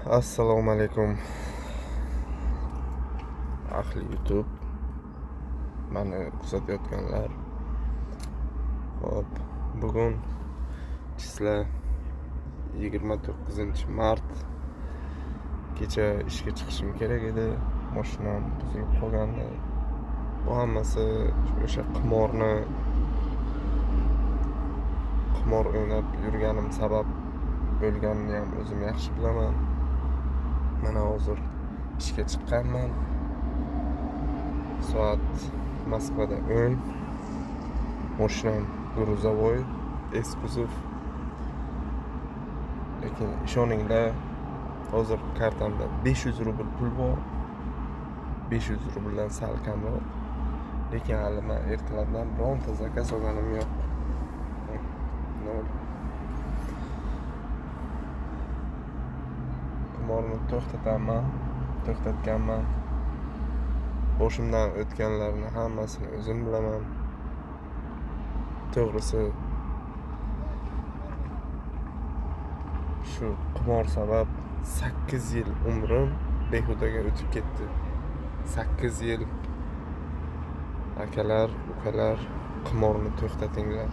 Assalomu alaykum, ahli YouTube, mani kuzatayotganlar. Xo'p, bugun числа 29 mart. Kecha ishga chiqishim kerak edi, mashinam buzilib qolgandi. Bu hammasi o'sha qimor o'ynab yurganim sabab bo'lganini ham o'zim yaxshi bilaman. Mana hozir ishga chiqqanman. Soat Moskvada 10. Mashinam грузовой, S kuzov. Lekin ishoninglar, hozir kartamda 500 rubl pul bor. 500 rubldan sal kamroq. Lekin hali man ertalabdan bironta zakaz olganim yo'q. Nol. Qimorni to'xtataman, to'xtatganman. Boshimdan o'tganlarni hammasini o'zim bilaman. To'g'risi, shu qimor sabab 8 yil umrim behudaga o'tib ketdi. 8 yil. Akalar, ukalar, qimorni to'xtatinglar.